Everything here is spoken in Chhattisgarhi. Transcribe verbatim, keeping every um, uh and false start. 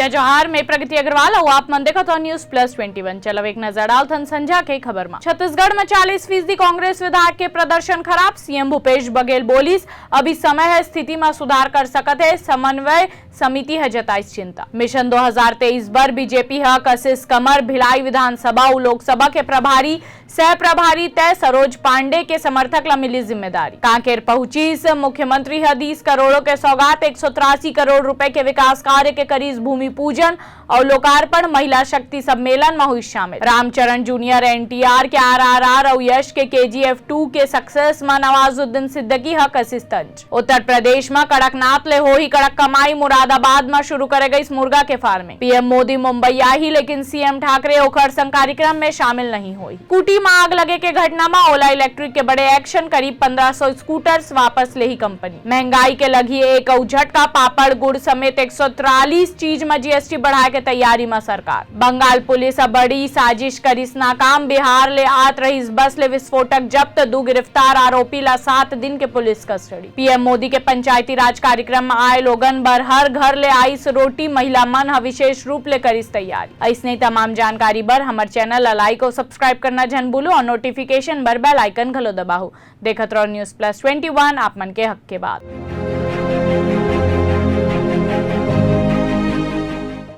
जोहार, मैं प्रगति अग्रवाल अउ आप मन देखत हो News Plus Twenty One। चलो एक नजर डालथन संझा के खबर मा। छत्तीसगढ़ में चालीस फीसदी कांग्रेस विधायक के प्रदर्शन खराब, सीएम भूपेश बघेल बोलिस, अभी समय है, स्थिति में सुधार कर सकत है, समन्वय समिति ह जताइस चिंता। मिशन दो हज़ार तेईस बर बीजेपी ह कसिस कमर, भिलाई विधानसभा अउ लोकसभा के प्रभारी, सह प्रभारी तय, सरोज पांडे के समर्थक ला मिली जिम्मेदारी। कांकेर पहुंचिस मुख्यमंत्री ह दीस करोड़ों के सौगात, एक सौ तिरासी करोड़ रुपए के विकास कार्य के करिस भूमि पूजन अउ लोकार्पण। महिला शक्ति सम्मेलन म हुई शामिल। रामचरण जूनियर एनटीआर के आरआरआर अउ यश के केजीएफ टू के सक्सेस म नवाजुद्दीन सिद्दीकी ह कसिस तंज। उत्तर प्रदेश म कड़कनाथ ले होही कड़क कमाई, मुरादाबाद म शुरू करे गईस मुर्गा के फार्मिंग। पीएम मोदी मुंबई आही, लेकिन सीएम ठाकरे ओखर संग कार्यक्रम में शामिल नहीं होही। स्कूटी म आग लगे के घटना म ओला इलेक्ट्रिक के बड़े एक्शन, करीब पन्द्रह सौ स्कूटर्स वापस लेही कंपनी। महंगाई के लगही एक अउ झटका, पापड़ गुड़ समेत एक सौ तिरालीस चीज म जीएसटी बढ़ाए के तैयारी म सरकार। बंगाल पुलिस ह बड़ी साजिश करिस नाकाम, बिहार ले आत रहिस बस ले विस्फोटक जब्त, दू गिरफ्तार आरोपी ला सात दिन के पुलिस कस्टडी। पीएम मोदी के पंचायती राज कार्यक्रम म आए लोगन बर हर घर ले आइस रोटी, महिला मन ह विशेष रूप ले करिस तैयारी। अइसने तमाम जानकारी बर हमर चैनल ला लाइक अउ सब्सक्राइब करना झन भूलू अउ नोटिफिकेशन बर बेल आइकन घलो दबाहू। देखत रहो News Plus Twenty One, आप मन के हक के बात।